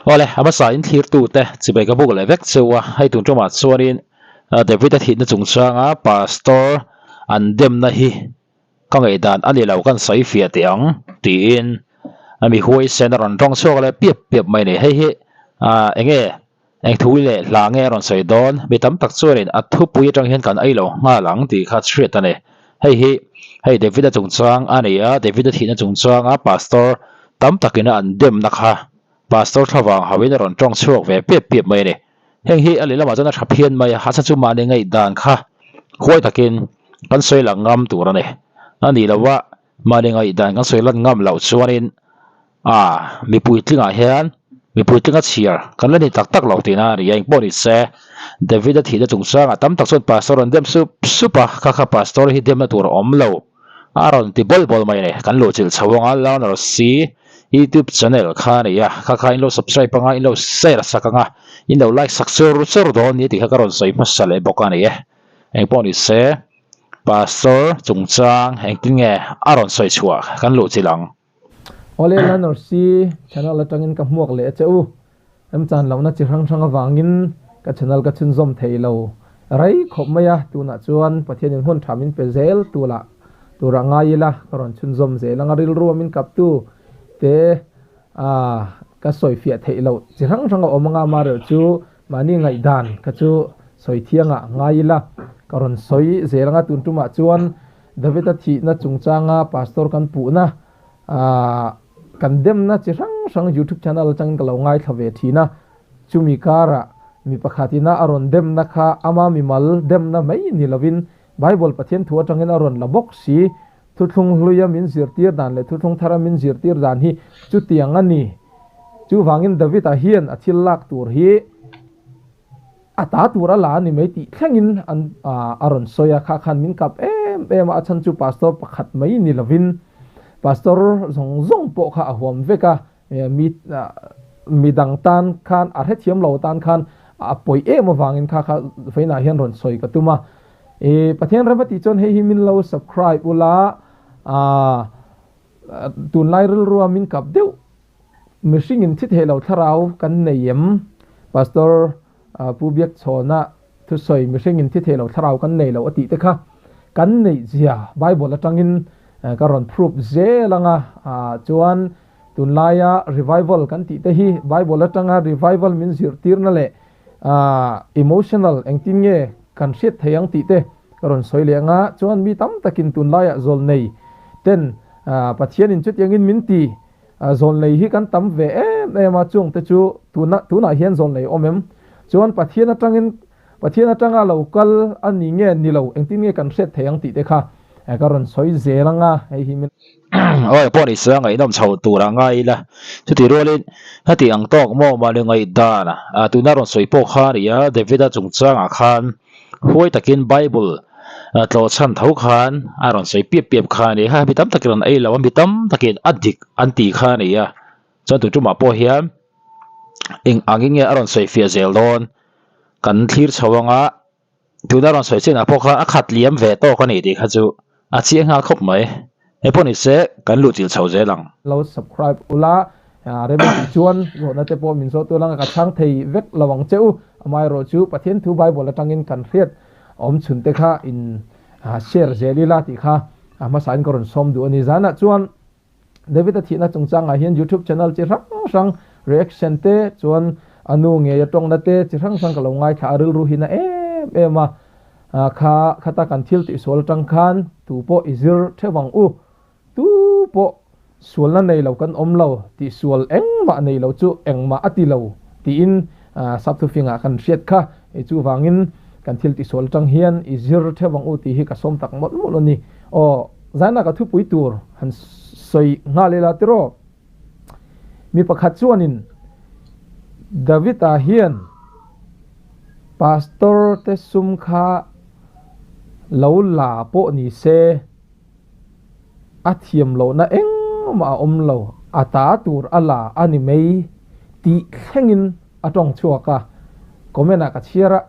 Awle, a hmasa in thlirtute chibai ka buk leh vek cheu a, hei tun tumah chuanin David-a thihna chungchanga Pastor an demna hi ka ngaihdan a ni lo kan sawi fiah teh ang tiin a mi huaisen a rawn tawng chhuak leh piap piap mai a ni. Hei hi eng nge eng thu leh hla nge a rawn sawi dawn? Mi tam tak chuanin a thupui atang hian kan ei lo nghal ang tih kha hriat a ni. Hei hi hei David-a chungchang a ni a, David-a thihna chungchanga Pastor tam takin a an demna kha Pastor thlavang hauhin a rawn tawng chhuak ve piap piap mai a ni. Heng hi a lehlamah chuan a tha phian mai a, hasa chu mahni ngaihdan kha huai takin kan sawi lang ngam tur a ni. A nih loha mahni ngaihdan kan sawi lan ngam loh chuanin a mipui tlingah hian mipui tlinga chhiar kan la ni tak tak lo tihna a ni a, engpawh ni se David-a thihna chungchangah tam tak chuan Pastor an dem sup sup a, kha kha Pastor hi demna tur a awm lo. A rawn ti bawl bawl mai a ni. Kan luhchilh chho anga Learner C YouTube channel kha a ni a, kha kha in lo subscribe anga in lo share sak anga in lo like sak chur chur dawn ni tih kha ka rawn sawi hmasa leh bawk a ni e. Engpawh ni se Pastor chungchang engtin nge a rawn sawi chhuah kan luhchilh ang. Awle Learner C channel atangin ka hmuak leh a che u. Remchan lohna chi hrang hrang avangin ka channel ka chhunzawm thei lo rei khawp mai a, tunah chuan Pathianin hun tha min pe zel tula tura ngai ila ka rawn chhunzawm zel ang a, rilru a min kaptu te ka sawifiah theih loh chi hrang hrang a awm anga amaherawh chu mahni ngaihdan kha chu sawi thiangah ngai ila ka rawn sawi zel ang a, tun tumah chuan David-a thihna chungchanga pastor kan puhna Aaa kan demna chi hrang hrang youtube channel atangin ka lo ngaithla ve thin a, chumi karah mi pakhatina a rawn demna kha ama mimal demna mai ni lovin Bible Pathian thu atangin a rawn la bawk si, thuthlung hluia min zirtir dan leh thuthlung thara min zirtir dan hi chutiang a ni. Chuvangin David-a hian a thil lak tur hi a ta tur a la a ni mai tih thlengin an a rawn sawi a, kha khan min kap em em a, a chhan chu pastor pakhat mai ni lovin pastor zawng zawng pawh kha a huam vek a, mi midang tan khan a hrethiam lo tan khan a pawi em avangin kha kha vawiinah hian rawn sawi ka tum a, i Pathian rem a tih chuan hei hi min lo subscribe ula, tunlai rilrua min kap deuh Mihring in thi thei lo thlarau kan nei em? Pastor Pu Biakchhawna thusawi mihring in thi thei lo thlarau kan nei lo a tih te kha kan neih zia Bible atangin ka rawn prove zel anga chuan tunlaia revival kan tih te hi Bible atanga revival min zirtirna leh emotional engtin nge kan hriat thei ang tih te ka rawn sawi leh anga chuan mi tam takin tunlaiah zawlnei ten Pathianin chutiangin min ti Zawlnei hi kan tam ve em em a, chung te chu tuna tunah hian zawlnei awm em? Chuan Pathian atangin Pathian atanga lo kal a ni nge ni lo, engtin nge kan hriat thei ang tih te kha ka rawn sawi zel ang a, hei hi min. Awi pawh ni se a ngaihnawm chho tur a ngai ila, chutih rualin heti ang tawk maw mahni ngaihdan a tuna rawn sawi pawh kha a ni a, David-a chungchangah khan Huai takin Bible tlawh chhan tho khan a rawn sawi piap piap kha a ni a, mi tam takin an ei lo a, mi tam takin a dik an tih kha a ni a, chuan tun tumah pawh hian eng angin nge a rawn sawi fiah zel dawn kan thlir chho anga tuna rawn sawi chinah pawh khan a khat liam ve tawk a ni tih kha chu a chiang nghal khawp mai, he pawh ni se kan luh chilh chho zel ang. Lo subscribe ula Rem a tih chuan zawhna te pawh min zawh tur anga ka chhang thei vek lo ang che u. Amaherawh chu Pathian thu Bible atangin kan hriat awm chhun te kha in share zel ila tih kha a hmasain ka rawn sawm duh a ni. Zanah chuan David-a thihna chungchangah hian YouTube channel chi hrang hrang reaction te chuan a nu ngei a tawngna te chi hrang hrang ka lo ngaithla a, rilru hi na em em a. Kha khata kan thil tihsual atang khan tu pawh i zir theuh ang u. Tu pawh sualna nei lo kan awm lo, tih sual engmah nei lo chu engmah a ti lo tiin Sapthufingah kan hriat kha. Hei chuvangin kan thil tihsual atang hian i zir theuh ang u tih hi ka sawm tak mawlh mawlh a ni. Aw, zaina ka thupui tur han sawi nghal ila tiraw? Mi pakhat chuanin David-a hian pastor te sum kha lo la pawh ni se, A thiam lohna engmah a awm lo, a ta tur a la a ni mai tih thlengin a tawng chhuak a. Comment ah ka chhiar a,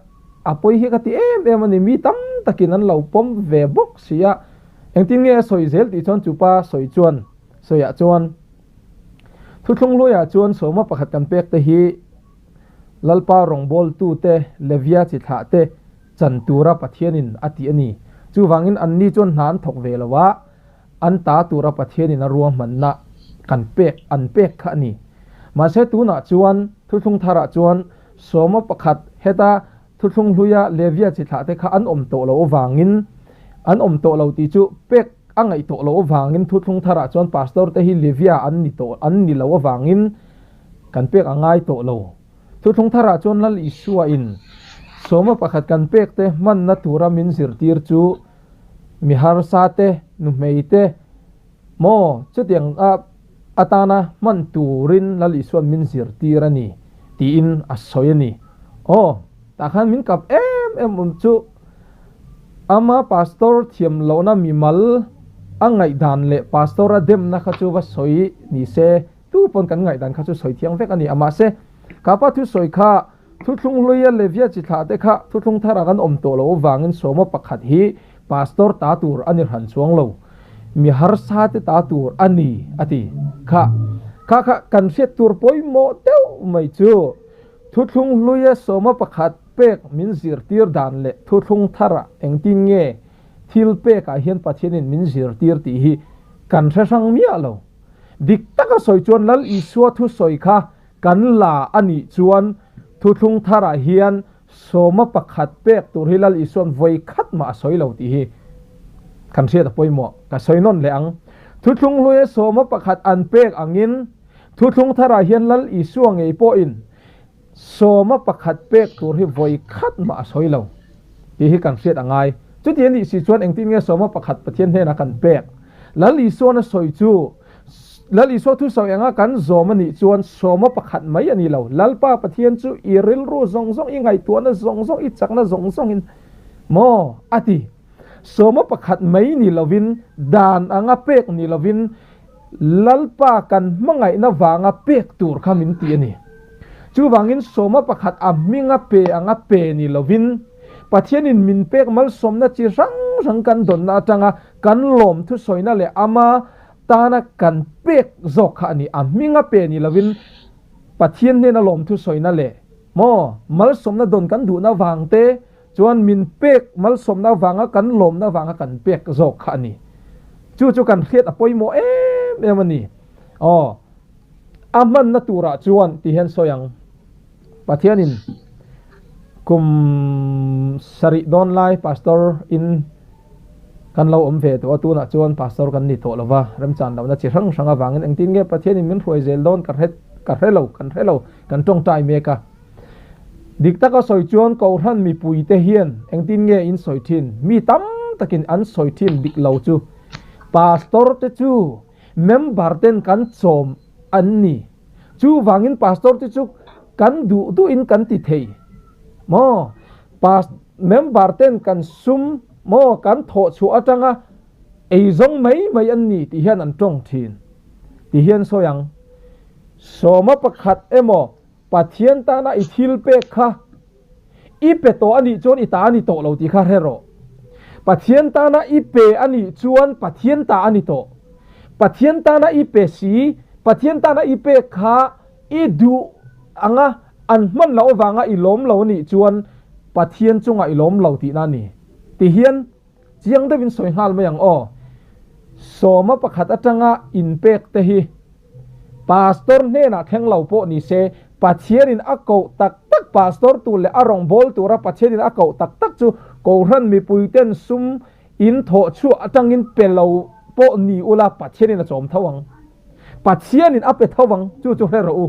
a pawi hi ka ti em em a ni, mi tam takin an lo pawm ve bawk si a, engtin nge a sawi zel tih chuan chupa sawi chuan sawiah chuan. Thuthlung hluiah chuan sawma pakhat kan pek te hi Lalpa rawngbawltute Levia chi thlah te chan tura Pathianin a ti a ni. Chuvangin anni chuan hna an thawk ve lo a, an ta tura Pathianin a ruahmanna kan pek an pek kha a ni. Mahse tunah chuan Thuthlung tharah chuan sawma pakhat heta Thuthlung hluia Levia chi thlah te kha an awm tawh loh avangin an awm tawh lo tih chu pek a ngaih tawh loh avangin Thuthlung tharah chuan Pastor te hi Levia an ni tawh an ni loh avangin kan pek a ngai tawh lo. Thuthlung tharah chuan Lal Isua in sawma pakhat kan pek te hmanna tura min zirtir chu mi harsa te, nuhmei te maw chutiang a atana hman turin Lal Isua'n min zirtir a ni tiin a sawi a ni. Aw, tah khan min kap em em awm chu ama pastor thiam lohna mimal a ngaihdan leh pastor a demna kha chu va sawi ni se, tu pawn kan ngaihdan kha chu sawi thiang vek a ni a. Mahse, kapa thusawi kha Thuthlung hluia Levia chi thlah te kha thuthlung thara kan awm tawh loh avangin sawma pakhat hi pastor ta tur a ni hran chuang lo, mi harsa te ta tur a ni a ti. Kha kha kha kan hriat tur pawimawh deuh mai chu thuthlung hluia sawma pakhat pek min zirtir dan leh thuthlung thara engtin nge thil pekah hian Pathianin min zirtir tih hi kan hre hrang miah lo. Dik taka sawi chuan Lal Isua thusawi kha Kan la a nih chuan thuthlung tharah hian sawma pakhat pek tur hi Lal Isua'n vawi khat mah a sawi lo tih hi kan hriat a pawimawh. Ka sawi nawn leh ang. Thuthlung hluia sawma pakhat an pek angin thuthlung tharah hian Lal Isua ngei pawhin sawma pakhat pek tur hi vawi khat mah a sawi lo tih hi kan hriat a ngai. Chuti a nih si chuan engtin nge sawma pakhat Pathian hnenah kan pek? Lal Isua'n a sawi chu Lal Isua thusawi anga kan zawm a nih chuan sawma pakhat mai a ni lo. Lalpa Pathian chu i rilru zawng zawng, i ngaihtuahna zawng zawng, i chakna zawng zawngin maw a ti. Sawma pakhat mai ni lovin, dan anga pek ni lovin, Lalpa kan hmangaihna vanga pek tur kha min ti a ni. Chuvangin sawma pakhat a hminga pe anga pe ni lovin, Pathianin min pek malsawmna chi hrang hrang kan dawnna atanga Kan lawm thusawina leh ama tana kan pek zawk kha a ni. A hminga pe ni lovin Pathian hnena lawm thusawina leh maw malsawmna dawn kan duhna vang te chuan min pek malsawmna vanga kan lawmna vanga kan pek zawk kha a ni. Chu chu kan hriat a pawimawh em em a ni. Aw, a hmanna turah chuan ti hian sawi ang. Pathianin kum sarih dawn lai Pastor in Kan lo awm ve tawh a, tunah chuan pastor kan ni tawh lo va, remchan lohna chi hrang hrang avangin engtin nge Pathianin min hruai zel dawn ka hre ka hre lo, kan hre lo, kan tawngtai mek a. Dik taka sawi chuan Kohhran mipuite hian engtin nge in sawi thin? Mi tam takin an sawi thin dik lo chu pastor te chu member ten kan chawm an ni. Chuvangin pastor te chu kan duh duhin kan ti thei maw? Pas member ten kan sum maw kan thawh chhuah atanga ei zawng mai mai an ni tih hian an tawng thin ti hian sawi ang. Sawma pakhat emaw Pathian tana i thil pek kha i pe tawh a nih chuan i ta a ni tawh lo tih kha hre rawh. Pathian tana i pe a nih chuan Pathian ta a ni tawh. Pathian tana i pe si, Pathian tana i pek kha i duh anga an hman loh avanga i lawm lo a nih chuan Pathian chungah i lawm lo tihna a ni. Tihian chiang deuhin sawi nghal mai ang aw. Sawma pakhat atanga inpek te hi Pastor hnenah thleng lo pawh ni se, Pathianin a koh tak tak pastor tur leh a rawngbâwl tura Pathianin a koh tak tak chu Kohhran mipuiten sum in thawh chhuah atangin pe lo pawh ni ula Pathianin a chawm tho ang. Pathianin a pe tho ang, chu chu hre rawh u.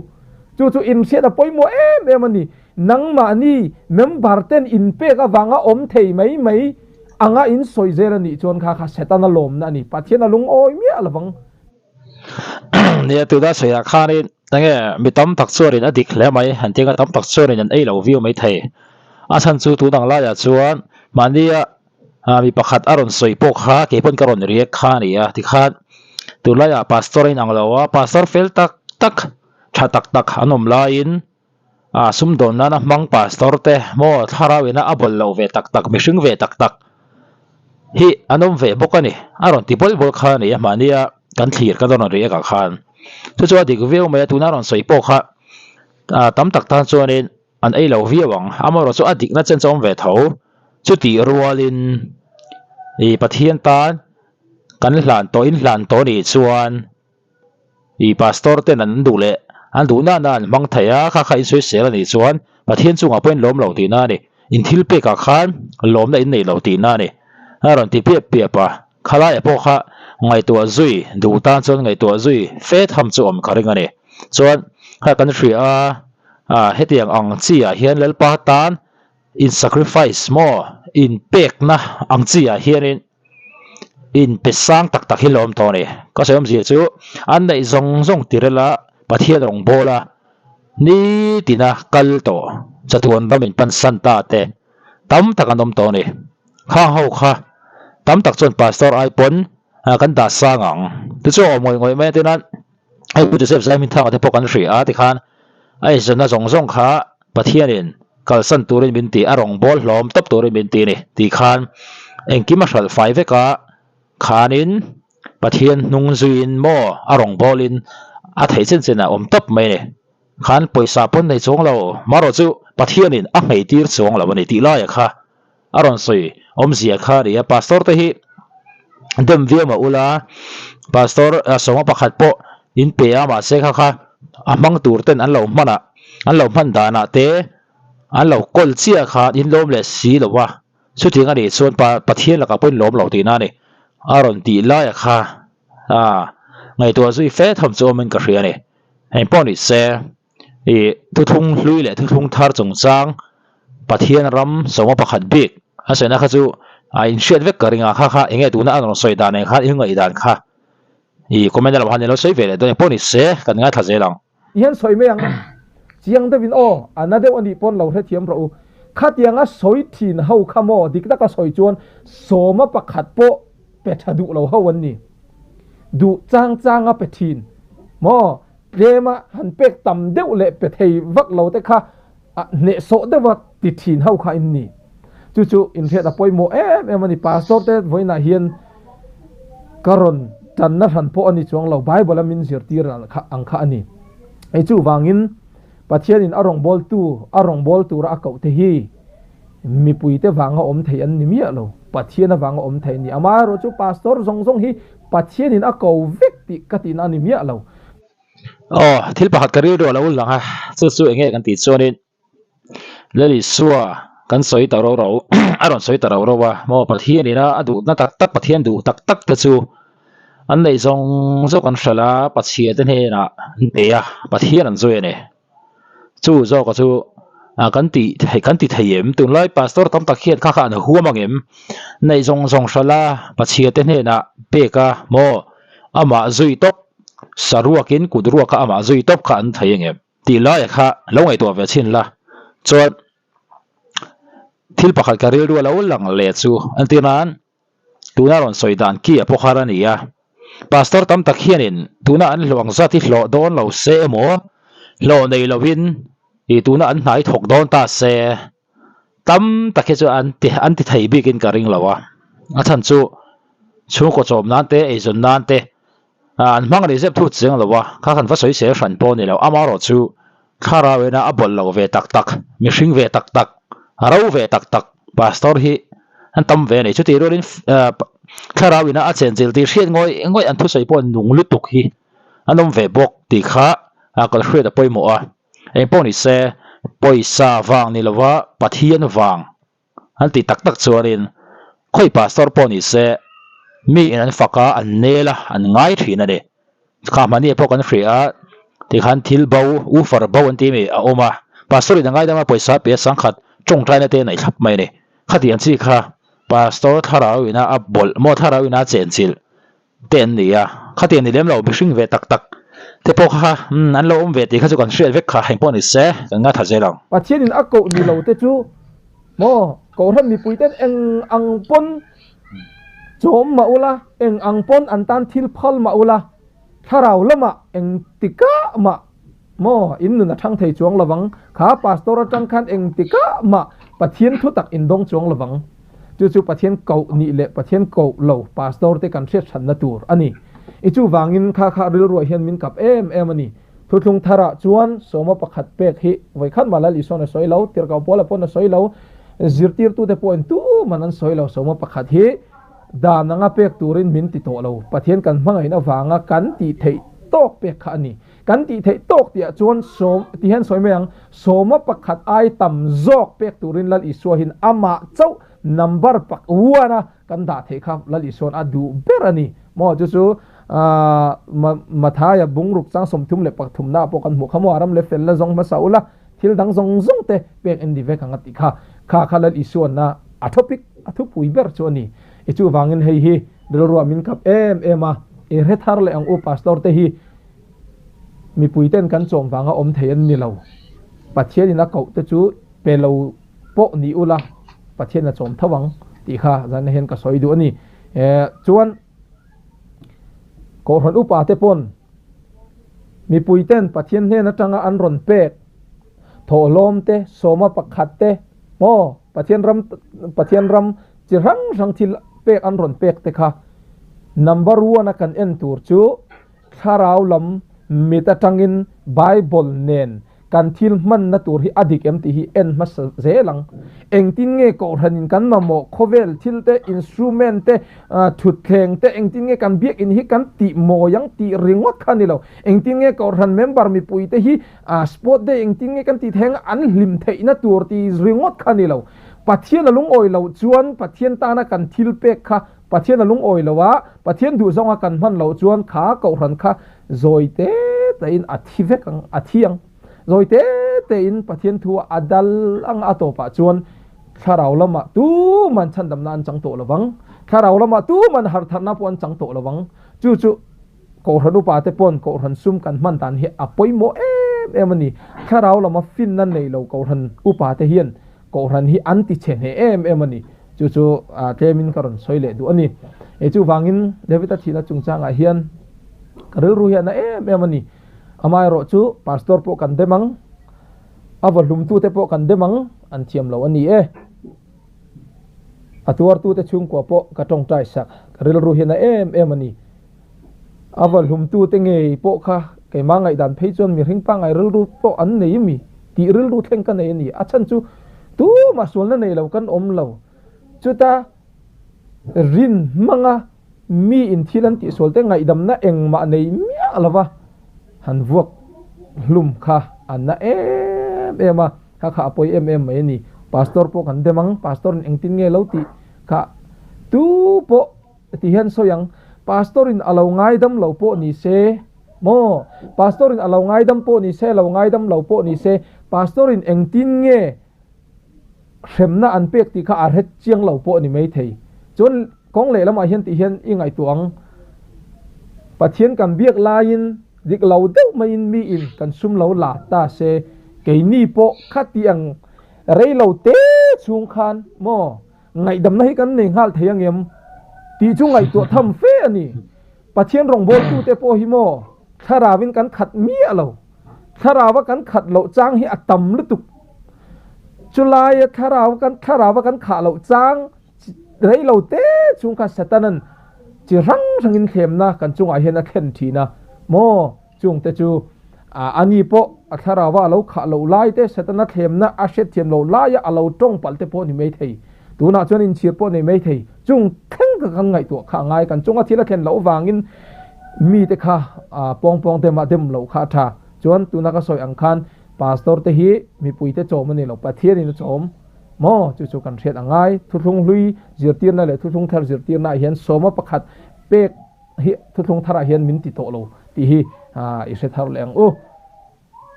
Chu chu inhriat a pawimawh em em a ni. Nangmahni member ten inpek avanga awm thei mai mai anga in sawi zel a nih chuan kha kha Setana lawmna a ni. Pathian a lungawi miah lovang. Nia tuna sawiah khanin enge mi tam tak chuanin a dik hle mai han tinga tam tak chuanin an ei lo viau mai thei. A chhan chu tun ang laiah chuan mahnia mi pakhat a rawn sawi pawh kha kei pawn ka rawn react kha a ni a tikhan tunlaiah pastor a inang lo a pastor fel tak tak tha tak tak an awm laiin a sumdawn nana hmang pastor te maw thlarau ina a bawlh loh ve tak tak mihring ve tak tak hi an awm ve bawk a ni a rawn ti bawlh bawlh kha a ni a mahnia kan thlir ka rawn react ah khan. Chu chu a dik viau mai a, tuna rawn sawi pawh kha tam tak tan chuanin an ei lo viau ang. Amaherawhchu a dikna chen chu a awm ve tho. Chutih rualin ih Pathian tan kan hlan tawh in hlan tawh nih chuan ih pastor ten an duh leh an duh nana an hmang thei a, kha kha in sawisel a nih chuan Pathian chungah pawhin lawm lo tihna a ni. In thil pekah khan lawmna in nei lo tihna a ni. A rawn ti piap piap a, khalaiah pawh kha ngaihtuah zui duh tan chuan ngaihtuah zui fe tham chu awm ka ring a ni. Chuan kha kan hria a, ah hetiang ang chi ah hian Lalpa tan in sacrifice maw in pekna ang chi ah hianin in pe sang tak tak hi lawm tawh a ni. Ka sawi awmzia chu an neih zawng zawng tirela Pathian rawn bawl a, nitina kal tawh chatuan ram in pan san ta te tam tak an awm tawh a ni. Khang ho kha tam tak chuan pastor ai pawn kan dah sang ang. Tichuan awm ngawih ngawih mai a tinan hei Pu Joseph Zaiminthanga te pawh kan hria a tikhan a inzawmna zawng zawng kha Pathianin kalsan turin min ti a, rawngbâwl hlawm tawp turin min ti a ni tih khan engkim a hralh fai vek a, khanin Pathian hnung zuiin maw a rawngbâwlin a theih chen chen a awm tawp mai a ni. Khan pawisa pawn nei chuang lo, marawh chu Pathianin a hmeitir chuang lo a ni tih laiah kha a rawn sawi awmzia kha a ni a, Pastor te hi dem viau mah ula, Pastor sawma pakhat pawh in pe a mahse kha kha a hmang tur ten an lo hman ah an lo hman dan ah te an lo kawl chiah kha in lawm leh si lo a, chutiang a nih chuan Pathian lakah pawh in lawm lo tihna a ni a rawn tih lai ah kha ngaihtuah zui fe tham chu awmin ka hria a ni. Engpawh ni se. Ih thuthlung hlui leh thuthlung thar chungchang Pathian ram sawma pakhat bik a sawi na kha chu a inhriat vek ka ring a, kha kha enge tuna a rawn sawi dan eng khan i ngaih dan kha ih comment lamah khan ilo sawi ve leh dawn pawh ni se kan ngaithla zel ang. I hian sawi mai ang a, chiang deuhin aw, a na deuh a nih pawn lo hrethiam rawh u. Khatianga sawi thin ho kha maw dik taka sawi chuan sawma pakhat pawh pe tha duh lo ho an ni. Duh chang changa pe thin maw Tlema han pek tam deuh leh pe thei vak lo te kha hnehsawh deuha ti thin ho kha in ni. Chu chu inhriat a pawimawh em em a ni. Pastor te vawiinah hian ka rawn tanna hran pawh a ni chuang lo, Bible a min zirtir ang kha a ni. Hei chuvangin Pathianin a rawngbawltu, a rawngbâwl tura a koh te hi mipuite vanga awm thei an ni miah lo, Pathian avanga awm thei an ni. Amaherawhchu Pastor zawng zawng hi Pathianin a ko vek tih ka tihna a ni miah lo. Aw, thil pakhat ka rilru a lo lang a, chu chu enge kan tih chuanin Lal Isua kan sawi ta ro ro, a rawn sawi ta ro ro a, maw Pathianin a duhna tak tak, Pathian duh tak tak te chu an neih zawng zawk an hralh a, Pathian te hnenah an pe a, Pathian an zui a ni. Chu zawka chu kan tih theih kan ti thei em? Tunlai pastor tam tak hian kha kha an huam ang em? Neih zawng zawng hralh a, Pathian te hnenah pek a, maw amah zui tawp, saruakin kut ruaka amah zui tawp kha an thei ang em? Tih laia kha lo ngaihtuah ve chhin la. Chuan thil pakhat ka rilru a lo lang leh chu entir nan tuna rawn sawi dan ki a pawkhar a ni a, pastor tam tak hianin tuna an hlawh ang zat hi hlawh dawn lo se emaw hlawh nei lovin ih tuna an hnai thawk dawn ta se tam tak hi chu an ti an ti thei bikin ka ring lo a, a chhan chu chhungkaw chawm nan te eizawn nan te an hmang a ni zep thut chiang lo a, kha kan va sawi sel hran pawh a ni lo, amaherawh chu thlarau ina a bawlh lo ve tak tak, mihring ve tak tak, ro ve tak tak pastor hi an tam ve a ni, chutih rualin thlarau ina a chenchilh tih hriat ngawih ngawih an thusawi pawh nung lutuk hi an awm ve bawk tih kha kal hriat a pawimawh a, engpawh ni se pawisa vang ni lova Pathian vang An tih tak tak chuanin khawi pastor pawh ni se mi in an fak a, an nel a, an ngai thin a ni. Kha hmani pawh kan hria a, tikhan thil bo, ufar bo an tih mi a awm a, pastor in a ngaidam a pawisa pe a sangkhat tawngtaina te a neih thlap mai a ni. Khatiang chi kha pastor thlarau ina a bawlh maw thlarau ina a chenchilh te an ni a, khatiang ni lem lo mihring ve tak tak te pawh kha an lo awm ve tih kha chu kan hriat vek kha heng pawh ni se kan ngaithla zel ang. Pathianin a koh ni lo te chu maw Kohhran mipui ten eng ang pawn chawm mah ula, eng ang pawn an tan thil phal mah ula, thlarau lamah eng tikah mah maw in nun a thang thei chuang lovang, kha pastor atang khan eng tikah mah Pathian thu tak in dawng chuang lovang. Chu chu Pathian koh nih leh Pathian koh lo pastor te kan hriat hranna tur a ni. I chuvangin kha kha rilruah hian min kap em em a ni. Thuthlung tharah chuan sawma pakhat pek hi vawikhat mah Lal Isuan a sawi lo, Tirhkoh Paula pawn a sawi lo, zirtirtute pawhin tuman an sawi lo, sawma pakhat hi dan anga pek turin min ti tawh lo. Pathian kan hmangaihna avanga kan tih theih tawk pek kha a ni. Kan tih theih tawk tihah chuan sawm ti hian sawi mai ang, sawma pakhat ai tam zawk pek turin Lal Isua hian amah chauh number pak uana kan dah theih kha Lal Isuan a duh ber a ni. Maw chu chu Mathaia bungruk chang 33 naah pawh kan hmuh kha maw, a ram leh fel la zawng hmasa ula, thil dang zawng zawng te pek en di vek ang a tih kha. Kha kha Lal Isuanna a topic, a thupui ber chu a ni. I chuvangin hei hi rilruah min kap em em a, i hre thar leh ang u Pastor te hi mipui ten kan chawm vanga awm thei an ni lo. Pathian in a koh te chu pe lo pawh ni ula Pathian a chawm tho ang tih kha zan hian ka sawi duh a ni. Chuan Kohhran upa te pawn mipui ten Pathian hnen atanga an rawn pek thawhlawm te, sawma pakhat te maw Pathian ram Pathian ram chi hrang hrang thil pek an rawn pek te kha number one a kan en tur chu Thlarau lam mit atangin Bible nen kan thil hmanna tur hi a dik em tih hi en hmasa zel ang. Engtin nge Kohhranin kan mamawh khawvel thil te, instrument te, thutthleng te, engtin nge kan biakinn hi kan tih mawi ang tih ringawt kha a ni lo. Engtin nge Kohhran member mipui te hi sport day engtin nge kan tih theih ang an hlim theihna tur tih ringawt kha a ni lo. Pathian a lungawi loh chuan Pathian tana kan thil pek kha Pathian a lungawi lo a, Pathian duh zawnga kan hman loh chuan kha Kohhran kha zawi te tein a thi vek ang, a thi ang. Zawi te tein Pathian thu a dal ang a tawpah chuan thlarau lamah tuman chhandamna an chang tawh lo vang, thlarau lamah tuman hartharna pawh an chang tawh lo vang. Chu chu Kohhran upa te pawn Kohhran sum kan hman dan hi a pawimawh em em a ni. Thlarau lama finna nei lo Kohhran upa te hian Kohhran hi an ti chhe hneh em em a ni. Chu chu tlemin ka rawn sawi leh duh a ni. Hei chuvangin David-a thihna chungchangah hian ka rilru hi a na em em a ni. Amaherawh chu Pastor pawh kan dem ang, a vawhlumtute pawh kan dem ang, an thiam lo a ni e. A tuartute chhungkua pawh ka tawngtai sak, ka rilru hi a na em em a ni. A vawhlumtute ngei pawh kha keimah ngaihdan phei chuan mihring pangngai rilru pawh an nei mi tih rilru thleng ka nei a ni. A chhan chu tumah sualna nei lo kan awm lo. Chuta rin hmanga mi in thil an tihsual te ngaihdamna engmah nei miah lova han vuak hlum kha a na em em a, kha kha a pawi em em mai a ni. Pastor pawh kan dem ang, Pastor in engtin nge lo tih kha tu pawh Ti hian sawi ang, Pastor in a lo ngaidam lo pawh ni se, maw? Pastor in a lo ngaidam pawh ni se, lo ngaidam lo pawh ni se, Pastor in engtin nge hremna an pek tih kha a hret chiang lo pawh ni mai thei. Chuan kawng lehlamah hian ti hian i ngaihtuah ang, Pathian kan biak laiin dik lo deuh maiin mi in kan sum lo la ta se, keini pawh khati ang rei lo te chhung khan, maw? Ngaihdamna hi kan nei nghal thei angem tih chu ngaihtuah tham fe a ni. Pathian rawngbawltute pawh hi maw thlarauin kan khat miah lo. Thlarauva kan khat loh chang hi a tam lutuk. Chulaia thlarau kan thlarauva kan khah loh chang rei lo te chung kha Satanan chi hrang hrangin thlemna kan chungah hian a thlen thin a maw. Chungte chu a ni pawh a thlarauva a lo khah loh lai te, Setana thlemna a hriatthiam loh laia a lo tawng palh te pawh ni mai thei. Tunah chuan inchhir pawh nei mai thei. Chung thleng kha kan ngaihtuah kha a ngai. Kan chunga thil a thlen loh avangin mite kha pawng pawng te mah dem loh kha a tha. Chuan tuna ka sawi ang khan Pastor te hi mipuite chawm a ni lo, Pathianin a chawm maw? Chu chu kan hriat a ngai. Thuthlung hlui zirtirna leh thuthlung thar zirtirnaah hian sawma pakhat pek hi thuthlung tharah hian min ti tawh lo tih hi i hre thar leh ang u.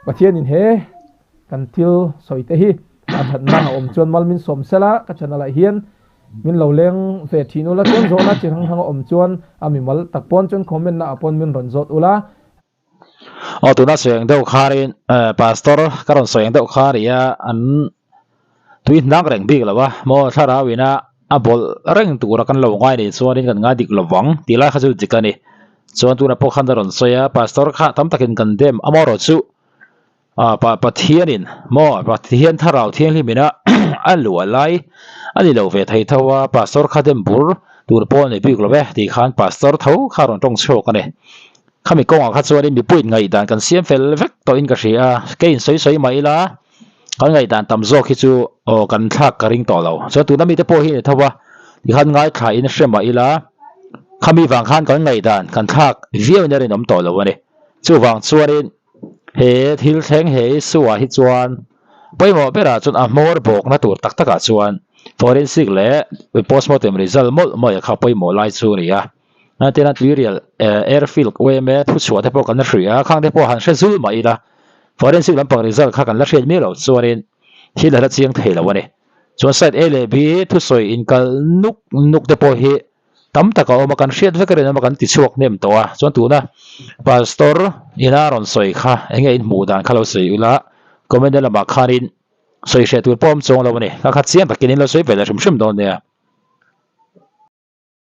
Pathianin he kan thil sawi te hi a thatna a awm chuan mal min sawm sela ka channel ah hian min lo leng ve thin ula chuan zawhna chi hrang hrang a awm chuan a mimal tak pawn chuan comment na ah pawn min rawn zawt ula. Aw tuna sawi ang deuh kharin pastor ka rawn sawi ang deuh kha ri a an tui hnak reng bik lo a maw thlarau ina a bawlh reng tura kan lo ngai nih chuanin kan ngai dik lovang tih lai kha chu dik a ni chuan tunah pawh khan a rawn sawi a pastor kha tam takin kan dem amaherawhchu chu Ah pa Pathianin maw Pathian thlarau thianghlim ina a luah lai a ni lo ve thei tho a, Pastor kha dem bur. Tur pawh a ni bik lo e tih khan pastor tho kha a rawn tawng chhuak a ni. Khami kawngah kha chuanin mipuiin ngaihdan kan siam fel vek tawhin ka hria a, keiin sawi sawi mah ila kan ngaihdan tam zawk hi chu aw kan thlak ka ring tawh lo. Chuan tuna mite pawh hi a ni tho a, tikhan ngaithlain hre mah ila khami vang khan kan ngaihdan kan thlak viauin a rinawm tawh lo a ni. Chuvang chuanin he thil thleng he issue ah hi chuan pawimawh berah chuan a hmawr bawkna tur tak takah chuan forensic leh postmortem result mawlh mawlh kha pawimawh lai chu a ni a. Tina tuirial airfield UMA thuchhuah te pawh kan la hria a, khang te pawh han hre zul mah ila forensic lampang result kha kan la hriat miah loh chuanin thil a la chiang thei lo a ni. Chuan side A leh B thusawi inkal nuk nuk te pawh hi tam tak a awm a, kan hriat vek a rinawm a kan ti chhuak hnem tawh a. Chuan tuna pastor ina rawn sawi kha enge inhmuh dan kha lo sawi ula comment lamah khanin sawi hreh tur pawh awm chuang lo a ni. Kha kha chiang takin in lo sawi ve leh hrim hrim dawn nia.